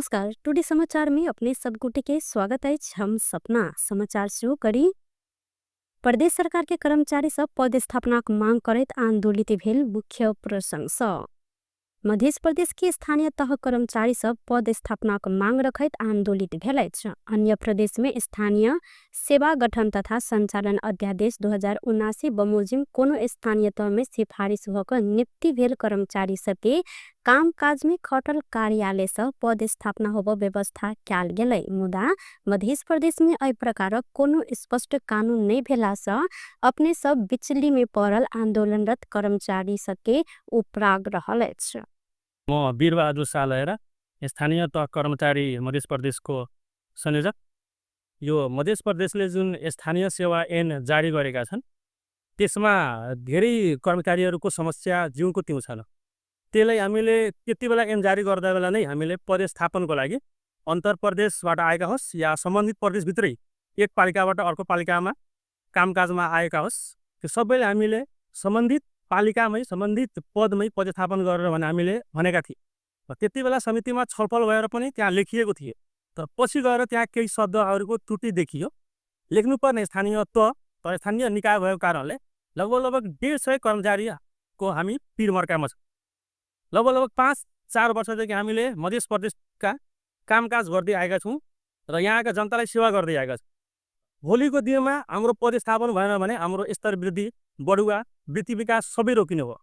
नमस्कार, टुडे समाचार में अपने सब गोटे के स्वागत अछि। हम सपना समाचार शुरू करी। प्रदेश सरकार के कर्मचारी सब पदस्थापना मांग करैत आंदोलित भेल मुख्य प्रसंग सँ। मध्य प्रदेश के स्थानीय तह कर्मचारी सब पद स्थापना मांग रखैत आंदोलित भेल अछि। अन्य प्रदेश में स्थानीय सेवा गठन तथा संचालन अध्यादेश 2079 बमोजिम कोनो स्थानीय तह में सिफारिश भक नियुक्ति भेल कर्मचारी सबके काम काज में खटल कार्यालय से पद स्थापना होब व्यवस्था कयल गेलै। मुदा मध्य प्रदेश में एहि प्रकारक कोनो स्पष्ट कानून नहीं भेला से अपने सब बिचली में पड़ल आंदोलनरत कर्मचारी सबके उपराग रहल अछि। म वीरबहादुर सालहेरा, स्थानीय तह कर्मचारी मध्य प्रदेशको संयोजक। यो मध्य प्रदेशले जुन स्थानीय सेवा ऐन जारी गरेका छन् त्यसमा धेरै कर्मचारीहरूको समस्या जिउको त्यौँ छन्। त्यसलाई हामीले त्यति बेला ऐन जारी गर्दा बेला नै हामीले पदस्थापनको लागि अन्तर प्रदेशबाट आएका होस् या सम्बन्धित प्रदेशभित्रै एक पालिकाबाट अर्को पालिकामा कामकाजमा आएका होस्, त्यो सबैले हामीले सम्बन्धित पालिकामै सम्बन्धित पदमै पदस्थापन गरेर भने हामीले भनेका थियौँ। र त्यति बेला समितिमा छलफल भएर पनि त्यहाँ लेखिएको थियो, तर पछि गएर त्यहाँ केही शब्दहरूको त्रुटि देखियो। लेख्नुपर्ने स्थानीय तह तर स्थानीय निकाय भएको कारणले लगभग लगभग 150 कर्मचारीको हामी पिरमर्कामा छौँ। लगभग लगभग 5-4 वर्षदेखि हामीले मध्य प्रदेशका कामकाज गर्दै आएका छौँ र यहाँका जनतालाई सेवा गर्दै आएका छौँ। भोलिको दिनमा हाम्रो पदस्थापन भएन भने हाम्रो स्तर वृद्धि, बढुवा, वृत्ति विकास सबै रोकिने हो।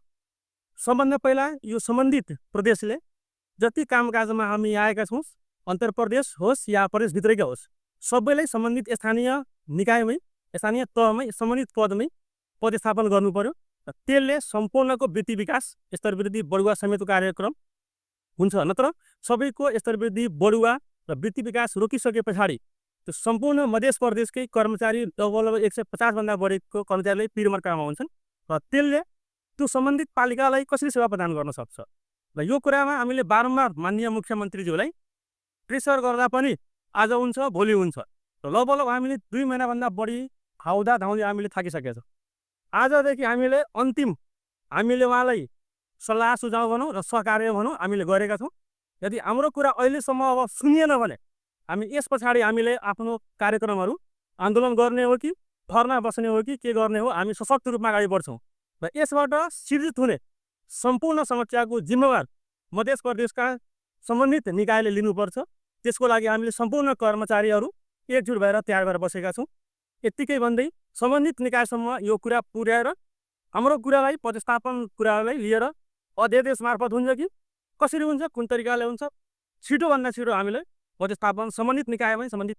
सबभन्दा पहिला यो सम्बन्धित प्रदेशले जति कामकाजमा हामी आएका छौँ, अन्तर प्रदेश होस् या प्रदेशभित्रैका होस्, सबैलाई सम्बन्धित स्थानीय निकायमै, स्थानीय तहमै, सम्बन्धित पदमै पदस्थापन गर्नु पर्यो। र त्यसले सम्पूर्णको वृत्ति विकास, स्तर वृद्धि, बढुवा समेतको कार्यक्रम हुन्छ। नत्र सबैको स्तर वृद्धि, बढुवा र वृत्ति विकास रोकिसके पछाडि त्यो सम्पूर्ण मध्य प्रदेशकै कर्मचारी लगभग लगभग 150 भन्दा बढीको कर्मचारीले पिरमर्कामा हुन्छन् र त्यसले त्यो सम्बन्धित पालिकालाई कसरी सेवा प्रदान गर्न सक्छ? र यो कुरामा हामीले बारम्बार माननीय मुख्यमन्त्रीज्यूलाई प्रेसर गर्दा पनि आज हुन्छ भोलि हुन्छ र लगभग लगभग हामीले 2 महिनाभन्दा बढी धाउँदा धाउँदै हामीले थाकिसकेका छौँ। आजदेखि हामीले अन्तिम हामीले उहाँलाई सल्लाह सुझाव भनौँ र सहकार्य भनौँ हामीले गरेका छौँ। यदि हाम्रो कुरा अहिलेसम्म अब सुनिएन भने हामी यस पछाडि हामीले आफ्नो कार्यक्रमहरू आन्दोलन गर्ने हो कि धरना बस्ने हो कि के गर्ने हो, हामी सशक्त रूपमा अगाडि बढ्छौँ। र यसबाट सिर्जित हुने सम्पूर्ण समस्याको जिम्मेवार मध्य प्रदेशका सम्बन्धित निकायले लिनुपर्छ। त्यसको लागि हामीले सम्पूर्ण कर्मचारीहरू एकजुट भएर तयार भएर बसेका छौँ। यत्तिकै भन्दै सम्बन्धित निकायसम्म यो कुरा पुर्याएर हाम्रो कुरालाई, पदस्थापन कुरालाई लिएर अध्यादेश मार्फत हुन्छ कि कसरी हुन्छ, कुन तरिकाले हुन्छ, छिटोभन्दा छिटो हामीले पदस्थापन सम्बन्धित निकायमै सम्बन्धित।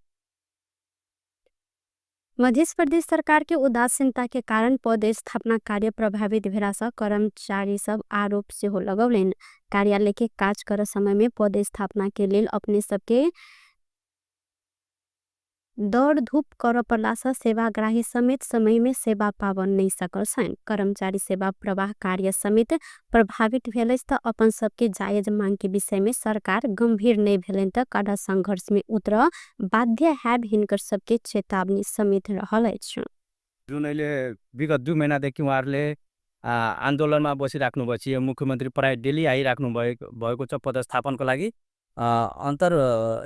मध्य प्रदेश सरकार के उदासीनता के कारण पद स्थापना कार्य प्रभावित भेला से कर्मचारी सब आरोप सेहो लगौलनि। कार्यालय के काज कर समय में पद स्थापना के लेल अपने सबके दौड़ धूप कर पड़ला से सेवाग्राही समेत समय में सेवा पावन नहीं सकल छन्। कर्मचारी सेवा प्रवाह कार्य समेत प्रभावित भेल अछि त अपन सबके जायज मांग के विषय में सरकार गंभीर नहीं भेलनि त कड़ा संघर्ष में उतर बाध्य हैब हिनकर सबके चेतावनी समेत रहल अछि। जुन अहिले विगत 2 महिनादेखि उहाँहरूले आन्दोलनमा बसिराख्नु भएको छ, यो मुख्यमन्त्री प्राय डेली आइराख्नु भएको छ पदस्थापनको लागि। अन्तर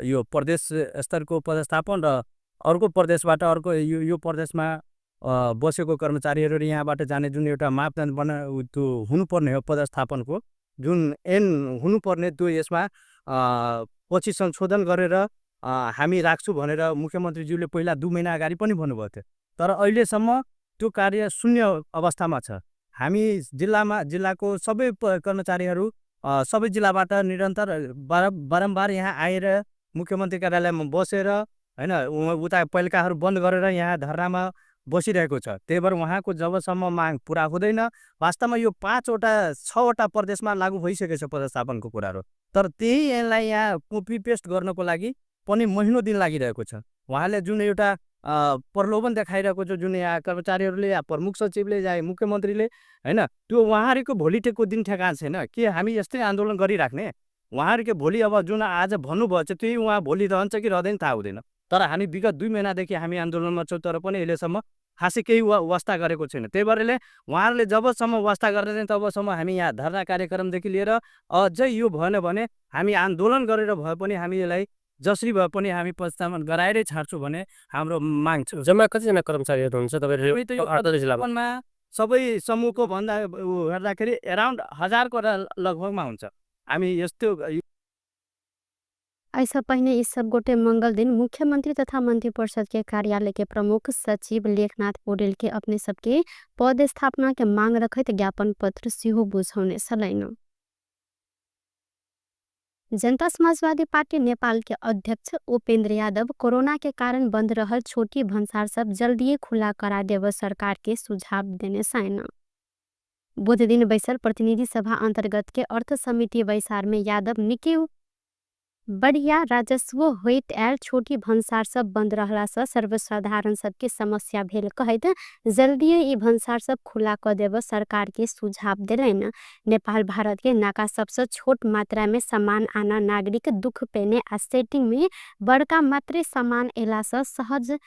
यो प्रदेश स्तरको पदस्थापन र अर्को प्रदेशबाट अर्को यो प्रदेशमा बसेको कर्मचारीहरू यहाँबाट जाने जुन एउटा मापदण्ड बना त्यो हुनुपर्ने हो पदस्थापनको, जुन ऐन हुनुपर्ने त्यो यसमा पछि संशोधन गरेर हामी राख्छु भनेर मुख्यमन्त्रीज्यूले पहिला 2 महिना अगाडि पनि भन्नुभएको थियो, तर अहिलेसम्म त्यो कार्य शून्य अवस्थामा छ। हामी जिल्लाको सबै कर्मचारीहरू सबै जिल्लाबाट निरन्तर बारम्बार यहाँ आएर मुख्यमन्त्री कार्यालयमा बसेर हैन उता पहिलकाहरू बन्द गरेर यहाँ धरनामा बसिरहेको छ। त्यही भएर उहाँको जबसम्म माग पुरा हुँदैन, वास्तवमा यो 5वटा 6वटा प्रदेशमा लागू भइसकेको छ पदस्थापनको कुराहरू, तर त्यही ऐनलाई यहाँ कपी पेस्ट गर्नको लागि पनि महिनो दिन लागिरहेको छ। उहाँले जुन एउटा प्रलोभन देखाइरहेको छ, जुन यहाँ कर्मचारीहरूले या प्रमुख सचिवले या मुख्यमन्त्रीले हैन, त्यो उहाँहरूको भोलिको दिन ठेगान छैन के हामी यस्तै आन्दोलन गरिराख्ने? उहाँहरूको भोलि अब जुन आज भन्नुभएको छ त्यही उहाँ भोलि रहन्छ कि रहँदैन थाहा हुँदैन। तर हामी विगत 2 महिनादेखि हामी आन्दोलनमा छौँ, तर पनि अहिलेसम्म खासै केही वास्ता गरेको छैन। त्यही भएरले उहाँहरूले जबसम्म वास्ता गर्दैन तबसम्म हामी यहाँ धरना कार्यक्रमदेखि लिएर अझै यो भएन भने हामी आन्दोलन गरेर भए पनि हामी यसलाई जसरी भए पनि हामी पदस्थापन गराएरै छाड्छौँ भन्ने हाम्रो माग छ। जम्मा कतिजना कर्मचारीहरू हुनुहुन्छ हामी त यो तपाईँहरू जिल्लामा? सबै समूहको भन्दा हेर्दाखेरि एराउन्ड 1000को लगभगमा हुन्छ। हामी यस्तो ऐसा पहिने यी सब गोटे मंगल दिन मुख्यमंत्री तथा मंत्री परिषद के कार्यालय के प्रमुख सचिव लेखनाथ पौडेल के अपने सबके पद स्थापना के मांग रखैत ज्ञापन पत्र सेहो बुझौने छलनि। जनता समाजवादी पार्टी नेपाल के अध्यक्ष उपेन्द्र यादव कोरोना के कारण बंद रहल छोटी भन्सार सब जल्दिए खुला करा देव सरकार के सुझाव देने छनि। बुध दिन बैसल प्रतिनिधि सभा अंतर्गत के अर्थ समिति बैसार में यादव निकै बढ़िया राजस्व होइत आयल छोटी भन्सार सब बंद रहला से सर्वसाधारण सबके समस्या भेल कहैत जल्दिए ई भन्सार सब खुला क देब सरकार के सुझाव देलनि। नेपाल भारत के नाका सबसे छोट मात्रा में सामान आना नागरिक दुख पेने आ सेटिंग में बड़का मात्रे सामान एला से सहज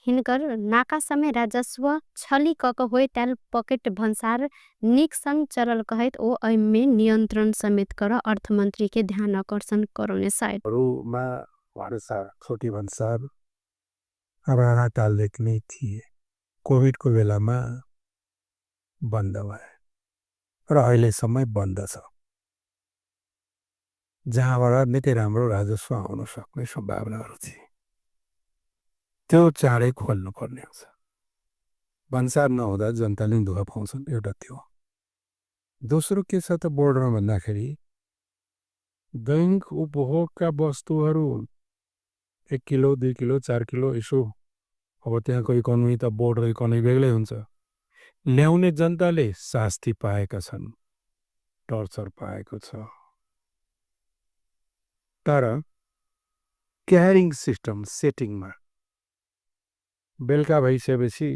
हिनकर नाका समय राजस्व छली क होइत आयल पॉकेट भन्सार निक संग चलल कहैत ओ एहिमे नियंत्रण समेत कर अर्थमंत्री के ध्यान आकर्षण करौने छथि। भन्सार छोटी भन्सार अर्घाखाँतालदेखि नै थिए, कोभिडको बेलामा बन्द भए र अहिलेसम्म बन्द छ, जहाँबाट निकै राम्रो राजस्व आउन सक्ने सम्भावनाहरू थिए। त्यो चाँडै खोल्नुपर्ने हुन्छ। भन्सार नहुँदा जनताले दुःख पाउँछन्, एउटा त्यो। दोस्रो के छ त बोर्डरमा भन्दाखेरि दैनिक उपभोगका वस्तुहरू 1 किलो 2 किलो 4 किलो यसो, अब त्यहाँको इकोनोमी त बोर्डर इकोनोमी बेग्लै हुन्छ। ल्याउने जनताले शास्ति पाएका छन्, टर्चर पाएको छ। तर क्यारिङ सिस्टम सेटिङमा बेलुका भइसकेपछि